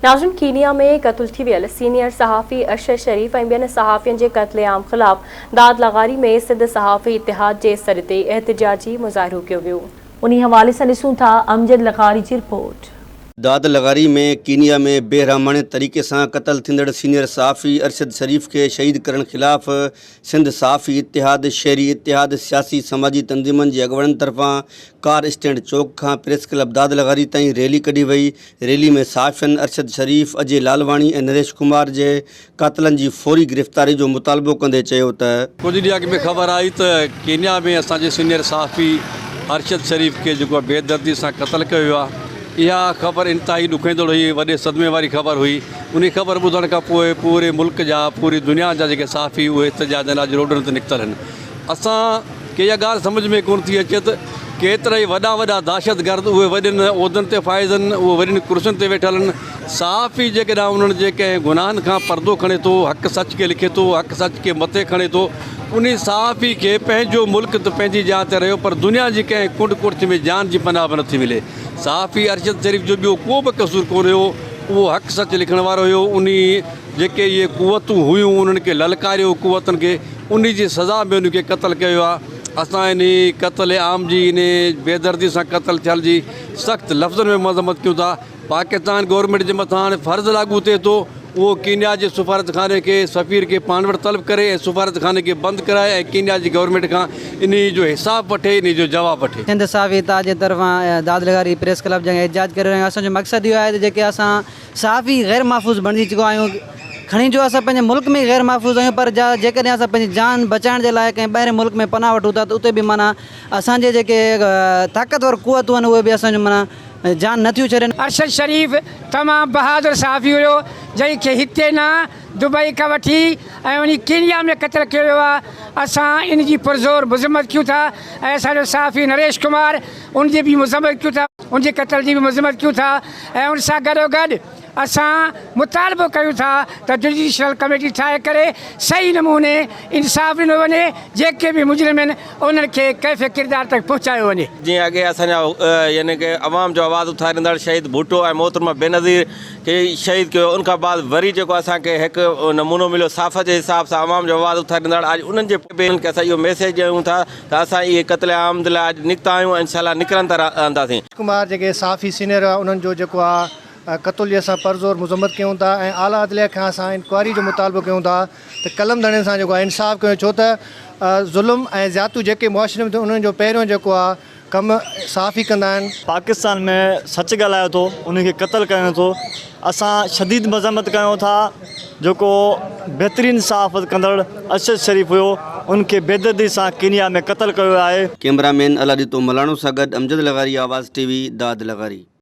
ناظرين ڪينيا ۾ قتل ٿي ويل سينيئر صحافي ارشد شريف ۽ ٻين صحافين جي قتل عام خلاف داد لغاري ۾ سنڌ صحافي اتحاد جي سڏ تي احتجاجي مظاهرو ڪيو ويو. انهي حوالي سان ڏسون ٿا امجد لغاري جي رپورٽ. داد لغاري ۾ ڪينيا ۾ بي رحماڻي طريقي سان قتل ٿيندڙ سينيئر صحافي ارشد شريف کي شهيد ڪرڻ خلاف سنڌ صحافي اتحاد، شهري اتحاد، سياسي سماجي تنظيمن جي اڳواڻن طرفان ڪار اسٽينڊ چوڪ کان پريس ڪلب داد لغاري تائين ريلي ڪڍي وئي، ريلي ۾ صحافين ارشد شريف، اجي لالواڻي ۽ نريش ڪمار جي قاتلن جي فوري گرفتاري جو مطالبو ڪندي چيو ته. ڪجهه ڏينهن اڳ ۾ خبر آئي ته ڪينيا ۾ اسان جي سينيئر صحافي ارشد شريف کي جيڪو آهي بيدردي سان قتل ڪيو ويو آهي. اها خبر انتهائي ڏکوئيندڙ هئي، وڏي صدمي واري خبر هئي. انهي خبر ٻڌڻ کان پوء پوري ملڪ جا پوري دنيا جا جيڪي صحافي اهي احتجاجن اڄ روڊن تي نڪتل آهن. اسان کي اها ڳالهه سمجهه ۾ ڪونه ٿي اچي ته ڪيترائي وڏا وڏا دهشتگرد اهي وڏين عهدن تي فائز آهن، اهي وڏين ڪرسين تي ويٺل آهن. صحافي جيڪڏهن انهن جي ڪنهن گناهن کان پردو کڻي ٿو، حق سچ کي لکي ٿو، حق سچ کي مٿي کڻي ٿو، انهي صحافي کي پنهنجو ملڪ ته پنهنجي جاء تي رهيو پر دنيا جي ڪنهن ڪنڊ ڪڙڇ ۾ جان جي پناهه به نٿي ملي. صحافي ارشد شريف جو ٻيو ڪو به قصور ڪونه هيو، اهو حق سچ لکڻ وارو هيو، انهي جيڪي اهي قوتون هيون انهن کي للڪاريو قوتن کي، انهي جي سزا ۾ ان کي قتل ڪيو ويو آهي. اسان انهي قتل عام جي انهي بيدردي سان قتل ٿيل جي سخت لفظن ۾ مذمت ڪيون ٿا. پاڪستان گورنمينٽ جي مٿان هاڻي فرض لاڳو ٿئي ٿو اهو ڪينيا جي سفارتخاني کي سفير کي پاڻ وٽ طلب ڪري ۽ سفارتخاني کي بند ڪرائي ۽ ڪينيا جي گورنمينٽ کان انهي جو حساب وٺي انهي جو جواب وٺي. سنڌ صحافي اتحاد جي طرفان داد لغاري پريس ڪلب جي اڳيان احتجاج ڪري رهيا آهيون اسان جو مقصد اهو آهي ته جيڪي اسان صحافي غير محفوظ بڻجي چڪا آهيون کڻي جو اسان پنهنجي ملڪ ۾ غير محفوظ آهيون پر جا جيڪڏهن اسان پنهنجي جان بچائڻ جي لاء ڪنهن ٻاهرين ملڪ ۾ پناهه وٺون ٿا ته اتي به معنيٰ اسان جي جيڪي طاقتور قوتون آهن اهي به اسان جو معنيٰ جان نه ٿيون ڇڏين. ارشد شريف تمام بهادر صحافي هيو جنهن کي هتي نه دبئي کان وٺي ۽ وڃي ڪينيا ۾ قتل ڪيو ويو آهي اسان ان جي پرزور مذمت ڪيون ٿا ۽ اسان جو صحافي نريش ڪمار ان جي به مذمت ڪيون ٿا ان جي قتل جي به مذمت ڪيون ٿا ۽ ان سان گڏوگڏ اسان مطالبو ڪيون ٿا ته جڊيشل ڪميٽي ٺاهي ڪري صحيح نموني انصاف ڏنو وڃي جيڪي به مجرم آهن انهن کي ڪيف ڪردار تائين پهچايو وڃي. جيئن اڳي اسان جا يعني ڪه عوام جو آواز اٿاريندڙ شهيد ڀٽو ۽ محترمه بينظير کي شهيد ڪيو ان کان بعد وري جيڪو اسان کي هڪ نمونو مليو صحافت جي حساب سان عوام جو آواز اٿاريندڙ اڄ انهن جي به انهن کي اسان اهو ميسيج ڏيون ٿا ته اسان اهي قتل عام لاء اڄ نڪتا آهيون ۽ انشاء الله نڪرندا رهنداسين. ڪمار جيڪي صحافي سينئر هئا انهن جو جيڪو آ قتل جي اسان پرزور مذمت ڪيون ٿا ۽ اعليٰ عدليه کان اسان انڪوائري جو مطالبو ڪيون ٿا ته قلم ڌڻين سان جيڪو آهي انصاف ڪيو ڇو ته ظلم ۽ زيادتيون جيڪي معاشري ۾ ٿيون انهن جو پهريون جيڪو آهي ڪم صحافي ڪندا آهن. پاڪستان ۾ سچ ڳالهايو ٿو ان کي قتل ڪيو ٿو اسان شديد مذمت ڪيون ٿا جيڪو بهترين صحافت ڪندڙ ارشد شريف هيو ان کي بيدردي سان ڪينيا ۾ قتل ڪيو ويو آهي. ڪئميرا مين الله ڏتو ملاڻو سان گڏ امجد لغاري آواز ٽي وي داد لغاري.